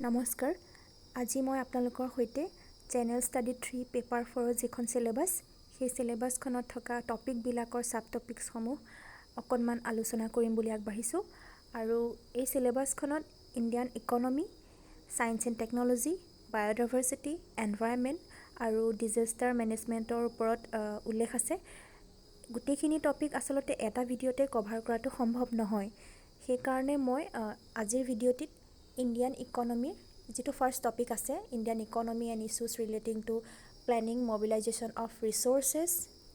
নমস্কাৰ, আজি মই আপোনালোকৰ সৈতে জেনেৰেল ষ্টাডি 3 পেপাৰ 4ৰ যিখন চিলেবাছ, সেই চিলেবাছখনত থকা টপিকবিলাকৰ ছাব টপিকছসমূহ অকণমান আলোচনা কৰিম বুলি আগবাঢ়িছোঁ। আৰু এই চিলেবাছখনত Indian economy, science and technology, biodiversity, environment আৰু ডিজাষ্টাৰ মেনেজমেণ্টৰ ওপৰত উল্লেখ আছে। গোটেইখিনি টপিক আচলতে এটা ভিডিঅ'তে কভাৰ কৰাটো সম্ভৱ নহয়। সেইকাৰণে মই আজিৰ ভিডিঅ'টিত ইণ্ডিয়ান ইকনমিৰ যিটো ফাৰ্ষ্ট টপিক আছে, Indian economy and issues relating to planning, mobilization of resources,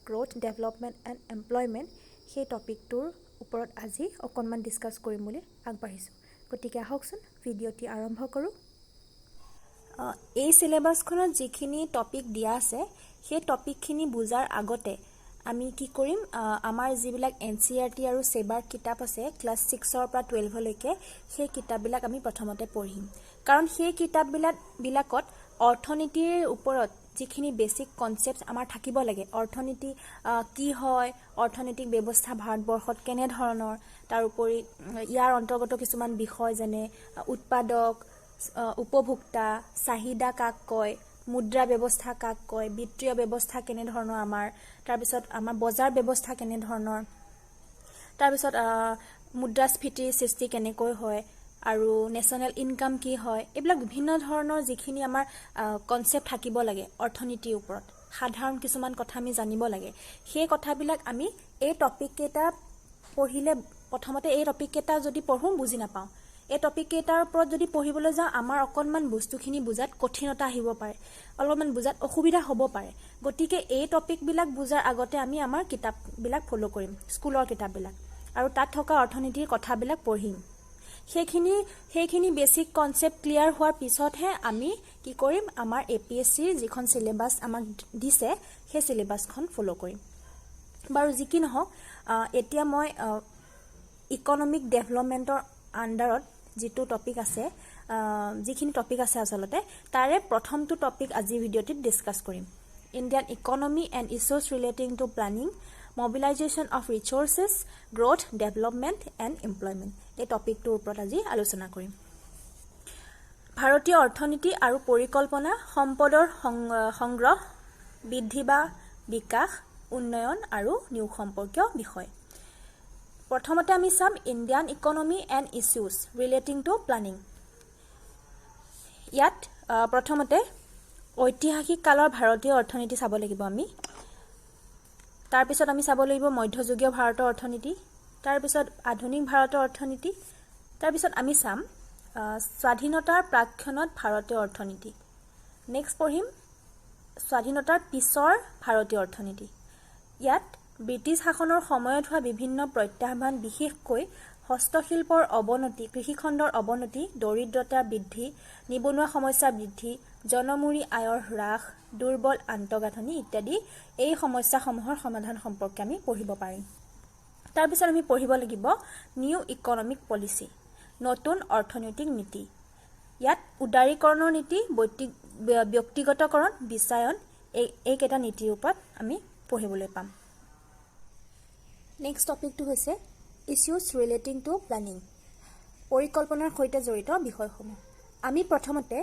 growth, development and employment, সেই টপিকটোৰ ওপৰত আজি অকণমান ডিছকাছ কৰিম বুলি আগবাঢ়িছোঁ। গতিকে আহকচোন, ভিডিঅ'টি আৰম্ভ কৰোঁ। এই চিলেবাছখনত যিখিনি টপিক দিয়া আছে, সেই টপিকখিনি বুজাৰ আগতে আমি কি কৰিম? আমাৰ যিবিলাক এনচিইআৰটি আৰু ছেবাৰ কিতাপ আছে ক্লাছ 6ৰ পৰা 12লৈকে, সেই কিতাপবিলাক আমি প্ৰথমতে পঢ়িম। কাৰণ সেই কিতাপবিলাকত অৰ্থনীতিৰ ওপৰত যিখিনি বেছিক কনচেপ্ট আমাৰ থাকিব লাগে, অৰ্থনীতি কি হয়, অৰ্থনৈতিক ব্যৱস্থা ভাৰতবৰ্ষত কেনেধৰণৰ, তাৰোপৰি ইয়াৰ অন্তৰ্গত কিছুমান বিষয় যেনে উৎপাদক, উপভোক্তা, চাহিদা কাক কয়, মুদ্ৰা ব্যৱস্থা কাক কয়, বিত্তীয় ব্যৱস্থা কেনেধৰণৰ আমাৰ, তাৰপিছত আমাৰ বজাৰ ব্যৱস্থা কেনেধৰণৰ, তাৰপিছত মুদ্ৰাস্ফীতিৰ সৃষ্টি কেনেকৈ হয় আৰু নেশ্যনেল ইনকাম কি হয়, এইবিলাক বিভিন্ন ধৰণৰ যিখিনি আমাৰ কনচেপ্ট থাকিব লাগে, অৰ্থনীতিৰ ওপৰত সাধাৰণ কিছুমান কথা আমি জানিব লাগে, সেই কথাবিলাক আমি এই টপিককেইটা পঢ়িলে, প্ৰথমতে এই টপিককেইটা যদি পঢ়োঁ বুজি নাপাওঁ। এই টপিক কেইটাৰ ওপৰত যদি পঢ়িবলৈ যাওঁ, আমাৰ অকণমান বস্তুখিনি বুজাত কঠিনতা আহিব পাৰে, অলপমান বুজাত অসুবিধা হ'ব পাৰে। গতিকে এই টপিকবিলাক বুজাৰ আগতে আমি আমাৰ কিতাপবিলাক ফ'ল' কৰিম, স্কুলৰ কিতাপবিলাক, আৰু তাত থকা অৰ্থনীতিৰ কথাবিলাক পঢ়িম। সেইখিনি বেছিক কনচেপ্ট ক্লিয়াৰ হোৱাৰ পিছতহে আমি কি কৰিম? আমাৰ এপিএছচিৰ যিখন চিলেবাছ আমাক দিছে, সেই চিলেবাছখন ফ'ল' কৰিম। বাৰু, যি কি নহওক, এতিয়া মই ইকনমিক ডেভেলপমেণ্টৰ আণ্ডাৰত যিটো টপিক আছে, যিখিনি টপিক আছে আচলতে, তাৰে প্ৰথমটো টপিক আজিৰ ভিডিঅ'টিত ডিছকাছ কৰিম, Indian economy and issues relating to planning, mobilization of resources, growth, development and employment, এই টপিকটোৰ ওপৰত আজি আলোচনা কৰিম। ভাৰতীয় অৰ্থনীতি আৰু পৰিকল্পনা, সম্পদৰ সংগ্ৰহ, বৃদ্ধি বা বিকাশ, উন্নয়ন আৰু নিয়োগ সম্পৰ্কীয় বিষয়। প্ৰথমতে আমি চাম Indian economy and issues relating to planning। ইয়াত প্ৰথমতে ঐতিহাসিক কালৰ ভাৰতীয় অৰ্থনীতি চাব লাগিব আমি। তাৰপিছত আমি চাব লাগিব মধ্যযুগীয় ভাৰতৰ অৰ্থনীতি, তাৰপিছত আধুনিক ভাৰতৰ অৰ্থনীতি, তাৰপিছত আমি চাম স্বাধীনতাৰ প্ৰাকক্ষণত ভাৰতীয় অৰ্থনীতি, নেক্সট পঢ়িম স্বাধীনতাৰ পিছৰ ভাৰতীয় অৰ্থনীতি। ইয়াত ব্ৰিটিছ শাসনৰ সময়ত হোৱা বিভিন্ন প্ৰত্যাহ্বান, বিশেষকৈ হস্তশিল্পৰ অৱনতি, কৃষিখণ্ডৰ অৱনতি, দৰিদ্ৰতা বৃদ্ধি, নিবনুৱা সমস্যা বৃদ্ধি, জনমূৰি আয়ৰ হ্ৰাস, দুৰ্বল আন্তঃগাঁথনি ইত্যাদি, এই সমস্যাসমূহৰ সমাধান সম্পৰ্কে আমি পঢ়িব পাৰিম। তাৰপিছত আমি পঢ়িব লাগিব নিউ ইকনমিক পলিচি, নতুন অৰ্থনৈতিক নীতি। ইয়াত উদাৰীকৰণৰ নীতি, ব্যক্তিগতকৰণ, বিশ্বায়ন, এইকেইটা নীতিৰ ওপৰত আমি পঢ়িবলৈ পাম। নেক্সট টপিকটো হৈছে ইছ্যুজ ৰিলেটিং টু প্লেনিং, পৰিকল্পনাৰ সৈতে জড়িত বিষয়সমূহ। আমি প্ৰথমতে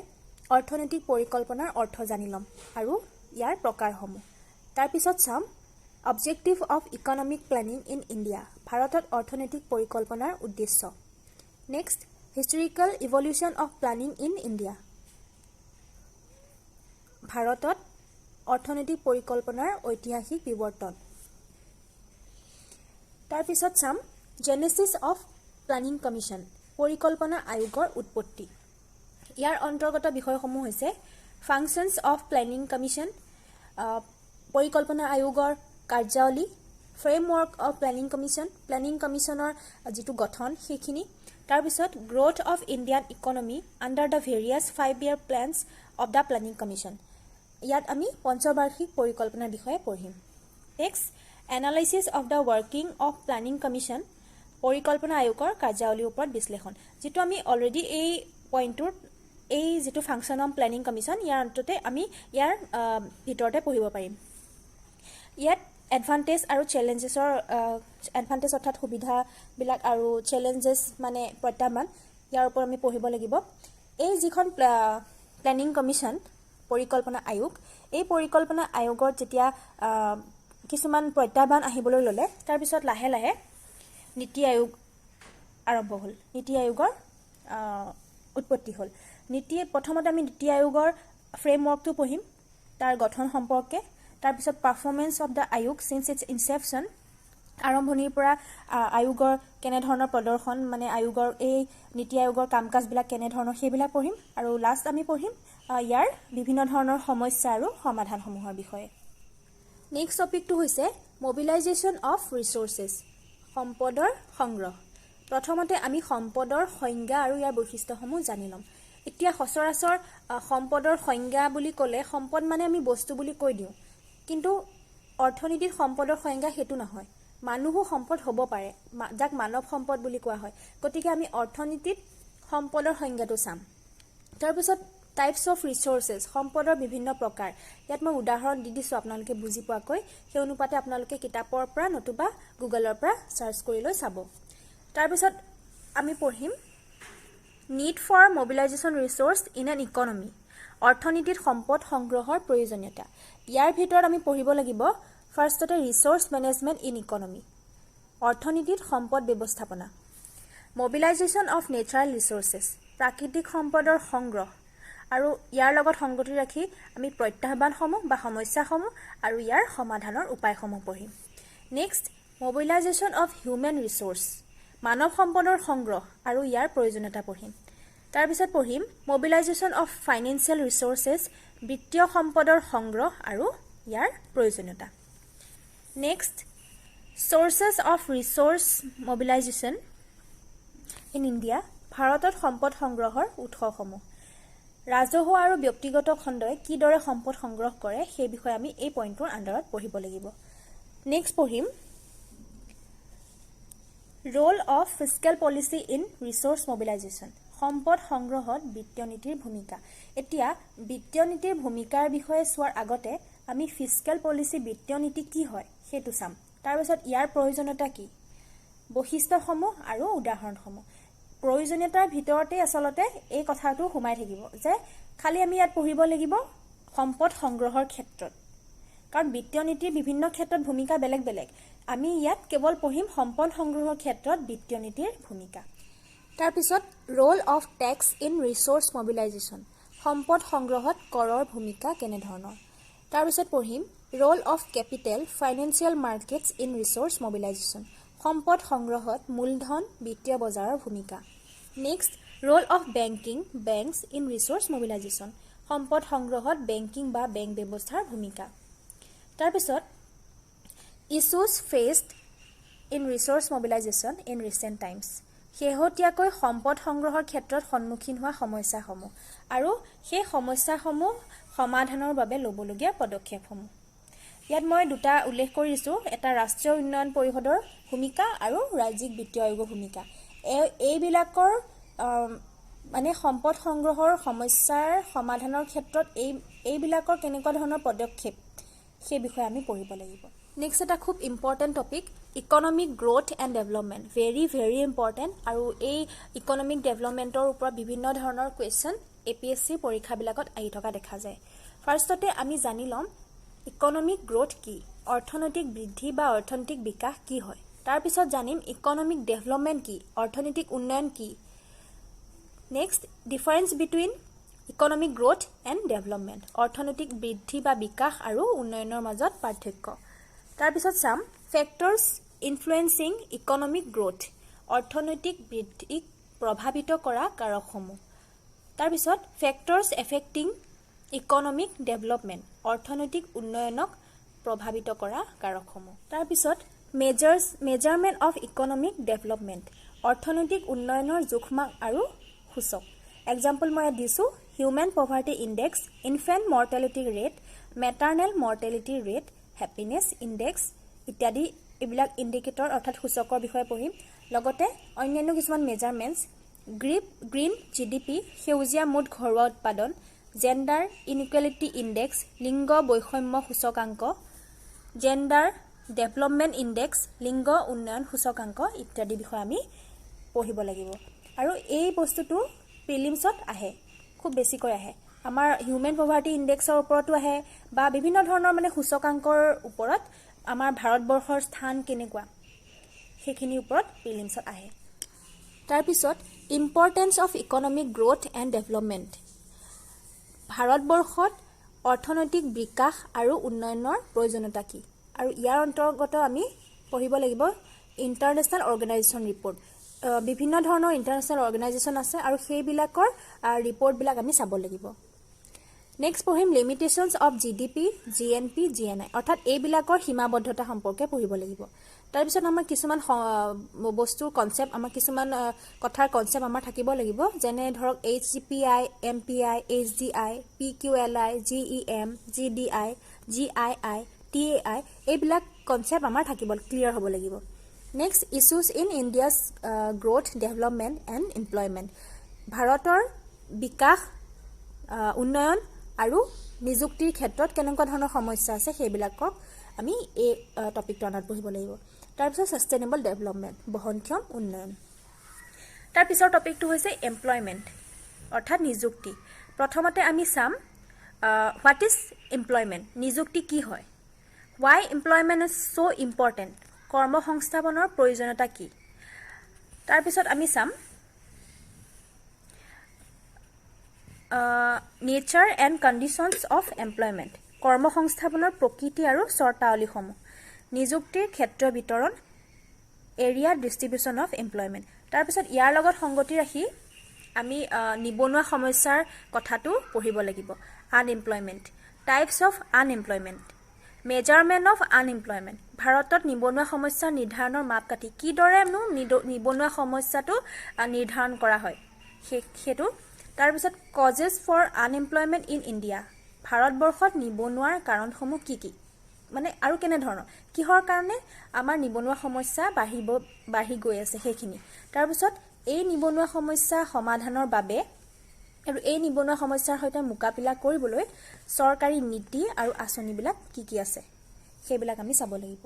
অৰ্থনৈতিক পৰিকল্পনাৰ অৰ্থ জানি ল'ম আৰু ইয়াৰ প্ৰকাৰসমূহ। তাৰপিছত চাম objective of economic planning in India, ভাৰতত অৰ্থনৈতিক পৰিকল্পনাৰ উদ্দেশ্য। Next, historical evolution of planning in India, ভাৰতত অৰ্থনৈতিক পৰিকল্পনাৰ ঐতিহাসিক বিৱৰ্তন। তাৰপিছত চাম জেনেচিছ অফ প্লানিং কমিশ্যন, পৰিকল্পনা আয়োগৰ উৎপত্তি। ইয়াৰ অন্তৰ্গত বিষয়সমূহ হৈছে ফাংচনছ অফ প্লেনিং কমিশ্যন, পৰিকল্পনা আয়োগৰ কাৰ্যাৱলী, framework of planning commission, planning কমিশ্যনৰ যিটো গঠন সেইখিনি, তাৰপিছত growth of Indian economy under the various 5-year plans of the Planning Commission। ইয়াত আমি পঞ্চবাৰ্ষিক পৰিকল্পনাৰ বিষয়ে পঢ়িম। Next, analysis of the working of Planning Commission, পৰিকল্পনা আয়োগৰ কাৰ্যাৱলীৰ ওপৰত বিশ্লেষণ, যিটো আমি অলৰেডি এই পইণ্টটোৰ, এই যিটো ফাংচন অফ প্লেনিং কমিশ্যন, ইয়াৰ অন্ততে আমি ইয়াৰ ভিতৰতে পঢ়িব পাৰিম। ইয়াত এডভান্টেজ আৰু চেলেঞ্জেছৰ, এডভান্টেজ অৰ্থাৎ সুবিধাবিলাক আৰু চেলেঞ্জেছ মানে প্ৰত্যাহ্বান, ইয়াৰ ওপৰত আমি পঢ়িব লাগিব। এই যিখন প্লেনিং কমিশ্যন, পৰিকল্পনা আয়োগ, এই পৰিকল্পনা আয়োগত যেতিয়া কিছুমান প্ৰত্যাহ্বান আহিবলৈ ল'লে, তাৰপিছত লাহে লাহে নীতি আয়োগ আৰম্ভ হ'ল, নীতি আয়োগৰ উৎপত্তি হ'ল। প্ৰথমতে আমি নীতি আয়োগৰ ফ্ৰেমৱৰ্কটো পঢ়িম, তাৰ গঠন সম্পৰ্কে। তাৰপিছত পাৰফৰ্মেঞ্চ অফ the আয়োগ চিন্স it's ইনচেপশ্যন, আৰম্ভণিৰ পৰা আয়োগৰ কেনেধৰণৰ প্ৰদৰ্শন, মানে আয়োগৰ এই নীতি আয়োগৰ কাম কাজবিলাক কেনেধৰণৰ, সেইবিলাক পঢ়িম। আৰু লাষ্ট আমি পঢ়িম ইয়াৰ বিভিন্ন ধৰণৰ সমস্যা আৰু সমাধানসমূহৰ বিষয়ে। নেক্সট টপিকটো হৈছে মবিলাইজেশ্যন অফ ৰিচ'ৰ্চেছ, সম্পদৰ সংগ্ৰহ। প্ৰথমতে আমি সম্পদৰ সংজ্ঞা আৰু ইয়াৰ বৈশিষ্ট্যসমূহ জানি ল'ম। এতিয়া সচৰাচৰ সম্পদৰ সংজ্ঞা বুলি ক'লে সম্পদ মানে আমি বস্তু বুলি কৈ দিওঁ, কিন্তু অৰ্থনীতিত সম্পদৰ সংজ্ঞা সেইটো নহয়। মানুহো সম্পদ হ'ব পাৰে, যাক মানৱ সম্পদ বুলি কোৱা হয়। গতিকে আমি অৰ্থনীতিত সম্পদৰ সংজ্ঞাটো চাম। তাৰপিছত টাইপছ অফ ৰিচ'ৰ্চেছ, সম্পদৰ বিভিন্ন প্ৰকাৰ। ইয়াত মই উদাহৰণ দি দিছোঁ আপোনালোকে বুজি পোৱাকৈ। সেই অনুপাতে আপোনালোকে কিতাপৰ পৰা নতুবা গুগলৰ পৰা চাৰ্চ কৰি লৈ চাব। তাৰপিছত আমি পঢ়িম need for mobilization resource in an economy, অৰ্থনীতিত সম্পদ সংগ্ৰহৰ প্ৰয়োজনীয়তা। ইয়াৰ ভিতৰত আমি পঢ়িব লাগিব ফাৰ্ষ্টতে ৰিচ'ৰ্চ মেনেজমেণ্ট ইন ইকনমি, অৰ্থনীতিত সম্পদ ব্যৱস্থাপনা, মবিলাইজেশ্যন অফ নেচাৰেল ৰিচ'ৰ্চেছ, প্ৰাকৃতিক সম্পদৰ সংগ্ৰহ, আৰু ইয়াৰ লগত সংগতি ৰাখি আমি প্ৰত্যাহ্বানসমূহ বা সমস্যাসমূহ আৰু ইয়াৰ সমাধানৰ উপায়সমূহ পঢ়িম। Next, mobilization of human resource, মানৱ সম্পদৰ সংগ্ৰহ আৰু ইয়াৰ প্ৰয়োজনীয়তা পঢ়িম। তাৰপিছত পঢ়িম মবিলাইজেশ্যন অফ ফাইনেন্সিয়েল ৰিচ'ৰ্চেছ, বিত্তীয় সম্পদৰ সংগ্ৰহ আৰু ইয়াৰ প্ৰয়োজনীয়তা। Next, sources of resource mobilization in India, ভাৰতত সম্পদ সংগ্ৰহৰ উৎসসমূহ। ৰাজহুৱা আৰু ব্যক্তিগত খণ্ডই কিদৰে সম্পদ সংগ্ৰহ কৰে, সেই বিষয়ে আমি এই পইণ্টটোৰ আণ্ডাৰত পঢ়িব লাগিব। নেক্সট পঢ়িম role of fiscal policy in resource mobilization, সম্পদ সংগ্ৰহত বিত্তীয় নীতিৰ ভূমিকা। এতিয়া বিত্তীয় নীতিৰ ভূমিকাৰ বিষয়ে চোৱাৰ আগতে আমি ফিস্কেল পলিচি, বিত্তীয় নীতি কি হয় সেইটো চাম। তাৰপিছত ইয়াৰ প্ৰয়োজনীয়তা কি, বৈশিষ্ট্যসমূহ আৰু উদাহৰণসমূহ। প্ৰয়োজনীয়তাৰ ভিতৰতে আচলতে এই কথাটো সোমাই থাকিব যে খালি আমি ইয়াত পঢ়িব লাগিব সম্পদ সংগ্ৰহৰ ক্ষেত্ৰত, কাৰণ বিত্তীয় নীতিৰ বিভিন্ন ক্ষেত্ৰত ভূমিকা বেলেগ বেলেগ। আমি ইয়াত কেৱল পঢ়িম সম্পদ সংগ্ৰহৰ ক্ষেত্ৰত বিত্তীয় নীতিৰ ভূমিকা। তাৰপিছত role of tax in resource mobilization, সম্পদ সংগ্ৰহত কৰৰ ভূমিকা কেনেধৰণৰ। তাৰপিছত পঢ়িম role of capital, financial markets in resource mobilization, সম্পদ সংগ্ৰহত মূলধন, বিত্তীয় বজাৰৰ ভূমিকা। Next, role of banking, banks in resource mobilization, সম্পদ সংগ্ৰহত বেংকিং বা বেংক ব্যৱস্থাৰ ভূমিকা। তাৰপিছত issues faced in resource mobilization in recent times, শেহতীয়াকৈ সম্পদ সংগ্ৰহৰ ক্ষেত্ৰত সন্মুখীন হোৱা সমস্যাসমূহ আৰু সেই সমস্যাসমূহ সমাধানৰ বাবে ল'বলগীয়া পদক্ষেপসমূহ। ইয়াত মই দুটা উল্লেখ কৰি দিছোঁ, এটা ৰাষ্ট্ৰীয় উন্নয়ন পৰিষদৰ ভূমিকা আৰু ৰাজ্যিক বিত্তীয় আয়োগৰ ভূমিকা। এইবিলাকৰ মানে সম্পদ সংগ্ৰহৰ সমস্যাৰ সমাধানৰ ক্ষেত্ৰত এইবিলাকৰ কেনেকুৱা ধৰণৰ পদক্ষেপ, সেই বিষয়ে আমি পঢ়িব লাগিব। নেক্সট এটা খুব important topic, economic growth and development, very very important. আৰু এই ইকনমিক ডেভেলপমেণ্টৰ ওপৰত বিভিন্ন ধৰণৰ কুৱেশ্যন এপিএছচিৰ পৰীক্ষাবিলাকত আহি থকা দেখা যায়। ফাৰ্ষ্টতে আমি জানি ল'ম ইকনমিক গ্ৰ'থ কি, অৰ্থনৈতিক বৃদ্ধি বা অৰ্থনৈতিক বিকাশ কি হয়। তাৰপিছত জানিম ইকনমিক ডেভেলপমেণ্ট কি, অৰ্থনৈতিক উন্নয়ন কি। Next, difference between economic growth and development, অৰ্থনৈতিক বৃদ্ধি বা বিকাশ আৰু উন্নয়নৰ মাজত পাৰ্থক্য। তাৰপিছত চাম ফেক্টৰ্ছ ইনফ্লুৱেঞ্চিং ইকনমিক গ্ৰ'থ, অৰ্থনৈতিক বৃদ্ধিক প্ৰভাৱিত কৰা কাৰকসমূহ। তাৰপিছত ফেক্টৰ্ছ এফেক্টিং ইকনমিক ডেভেলপমেণ্ট, অৰ্থনৈতিক উন্নয়নক প্ৰভাৱিত কৰা কাৰকসমূহ। তাৰপিছত measurement of economic development, অৰ্থনৈতিক উন্নয়নৰ জোখমাখ আৰু সূচক। এক্সাম্পল মই ইয়াত দিছোঁ human poverty index, infant mortality rate, maternal mortality rate, happiness index ইত্যাদি। এইবিলাক ইণ্ডিকেটৰ অৰ্থাৎ সূচকৰ বিষয়ে পঢ়িম। লগতে অন্যান্য কিছুমান মেজাৰমেণ্টছ, গ্ৰীণ জিডিপি, সেউজীয়া মুঠ ঘৰুৱা উৎপাদন, জেণ্ডাৰ ইনইকুৱেলিটি ইণ্ডেক্স, লিংগ বৈষম্য সূচকাংক, জেণ্ডাৰ ডেভেলপমেণ্ট ইণ্ডেক্স, লিংগ উন্নয়ন সূচকাংক ইত্যাদি বিষয়ে আমি পঢ়িব লাগিব। আৰু এই বস্তুটো প্ৰিলিমছত আহে। খুব বেছিকৈ আহে। আমাৰ হিউমেন পভাৰ্টি ইণ্ডেক্সৰ ওপৰতো আহে বা বিভিন্ন ধৰণৰ মানে সূচকাংকৰ ওপৰত আমাৰ ভাৰতবৰ্ষৰ স্থান কেনেকুৱা, সেইখিনিৰ ওপৰত প্ৰিলিমছত আহে। তাৰপিছত importance of economic growth and development, ভাৰতবৰ্ষত অৰ্থনৈতিক বিকাশ আৰু উন্নয়নৰ প্ৰয়োজনীয়তা কি, আৰু ইয়াৰ অন্তৰ্গত আমি পঢ়িব লাগিব ইণ্টাৰনেশ্যনেল অৰ্গেনাইজেশ্যন ৰিপৰ্ট। বিভিন্ন ধৰণৰ ইণ্টাৰনেশ্যনেল অৰ্গেনাইজেশ্যন আছে আৰু সেইবিলাকৰ ৰিপৰ্টবিলাক আমি চাব লাগিব। নেক্সট পঢ়িম limitations of GDP, GNP, GNI, অৰ্থাৎ এইবিলাকৰ সীমাবদ্ধতা সম্পৰ্কে পঢ়িব লাগিব। তাৰপিছত আমাৰ কিছুমান বস্তুৰ কনচেপ্ট, আমাৰ কিছুমান কথাৰ কনচেপ্ট আমাৰ থাকিব লাগিব, যেনে ধৰক HGPI, MPI, HDI, PQLI, GEM, GDI, GII, TAI, এইবিলাক কনচেপ্ট আমাৰ থাকিব, ক্লিয়াৰ হ'ব লাগিব। Next, issues in India's growth, development and employment, ভাৰতৰ বিকাশ, উন্নয়ন আৰু নিযুক্তিৰ ক্ষেত্ৰত কেনেকুৱা ধৰণৰ সমস্যা আছে, সেইবিলাকক আমি এই টপিকটোৰ আণ্ডাৰত পঢ়িব লাগিব। তাৰপিছত ছাষ্টেইনেবল ডেভেলপমেণ্ট, বহনক্ষম উন্নয়ন। তাৰ পিছৰ টপিকটো হৈছে এমপ্লয়মেণ্ট, অৰ্থাৎ নিযুক্তি। প্ৰথমতে আমি চাম what is employment, নিযুক্তি কি হয়, why employment is so important, কৰ্মসংস্থাপনৰ প্ৰয়োজনীয়তা কি। তাৰপিছত আমি চাম nature and conditions of employment, কৰ্মসংস্থাপনৰ প্ৰকৃতি আৰু চৰ্তাৱলীসমূহ, নিযুক্তিৰ ক্ষেত্ৰ বিতৰণ, এৰিয়া ডিষ্ট্ৰিবিউশ্যন অফ এমপ্লয়মেণ্ট। তাৰপিছত ইয়াৰ লগত সংগতি ৰাখি আমি নিবনুৱা সমস্যাৰ কথাটো পঢ়িব লাগিব। Unemployment, types of unemployment, measurement of unemployment, ভাৰতত নিবনুৱা সমস্যা নিৰ্ধাৰণৰ মাপকাঠি, কিদৰেনো নিবনুৱা সমস্যাটো নিৰ্ধাৰণ কৰা হয় সেইটো। তাৰপিছত causes for unemployment in India, ভাৰতবৰ্ষত নিবনুৱাৰ কাৰণসমূহ কি কি, মানে আৰু কেনেধৰণৰ, কিহৰ কাৰণে আমাৰ নিবনুৱা সমস্যা বাঢ়ি গৈ আছে সেইখিনি। তাৰপিছত এই নিবনুৱা সমস্যা সমাধানৰ বাবে আৰু এই নিবনুৱা সমস্যাৰ সৈতে মোকাবিলা কৰিবলৈ চৰকাৰী নীতি আৰু আঁচনিবিলাক কি কি আছে, সেইবিলাক আমি চাব লাগিব।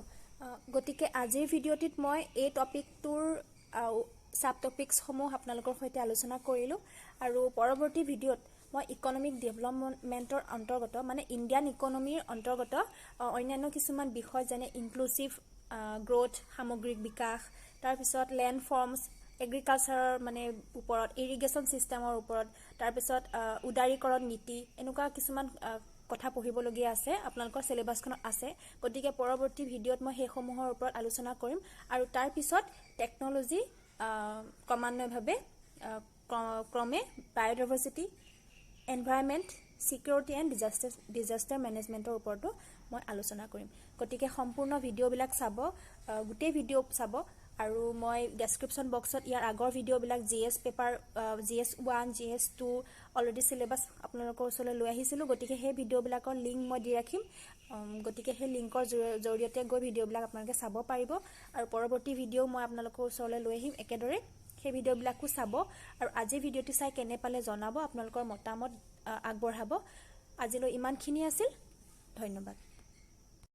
গতিকে আজিৰ ভিডিঅ'টিত মই এই টপিকটোৰ ছাব টপিকছসমূহ আপোনালোকৰ সৈতে আলোচনা কৰিলোঁ আৰু পৰৱৰ্তী ভিডিঅ'ত মই ইকনমিক ডেভেলপমেণ্টৰ অন্তৰ্গত, মানে ইণ্ডিয়ান ইকনমিৰ অন্তৰ্গত অন্যান্য কিছুমান বিষয়, যেনে ইনক্লুচিভ গ্ৰ'থ, সামগ্ৰিক বিকাশ, তাৰপিছত লেণ্ড ৰিফৰ্মছ, এগ্ৰিকালচাৰৰ মানে ওপৰত, ইৰিগেশ্যন ছিষ্টেমৰ ওপৰত, তাৰপিছত উদাৰীকৰণ নীতি, এনেকুৱা কিছুমান কথা পঢ়িবলগীয়া আছে, আপোনালোকৰ চিলেবাছখনত আছে। গতিকে পৰৱৰ্তী ভিডিঅ'ত মই সেইসমূহৰ ওপৰত আলোচনা কৰিম আৰু তাৰপিছত টেকন'লজি, ক্ৰমান্বয়ভাৱে ক্ৰমে biodiversity, environment, security and disaster মেনেজমেণ্টৰ ওপৰতো মই আলোচনা কৰিম। গতিকে সম্পূৰ্ণ ভিডিঅ'বিলাক চাব, গোটেই ভিডিঅ' চাব আৰু মই ডেছক্ৰিপশ্যন বক্সত ইয়াৰ আগৰ ভিডিঅ'বিলাক, GS paper, GS 1, GS 2 already syllabus আপোনালোকৰ ওচৰলৈ লৈ আহিছিলোঁ। গতিকে সেই ভিডিঅ'বিলাকৰ লিংক মই দি ৰাখিম। গতিকে সেই লিংকৰ জৰিয়তে গৈ ভিডিঅ'বিলাক আপোনালোকে চাব পাৰিব আৰু পৰৱৰ্তী ভিডিঅ' মই আপোনালোকৰ ওচৰলৈ লৈ আহিম। একেদৰে সেই ভিডিঅ'বিলাকো চাব আৰু আজিৰ ভিডিঅ'টো চাই কেনে পালে জনাব, আপোনালোকৰ মতামত আগবঢ়াব। আজিলৈ ইমানখিনি আছিল। ধন্যবাদ।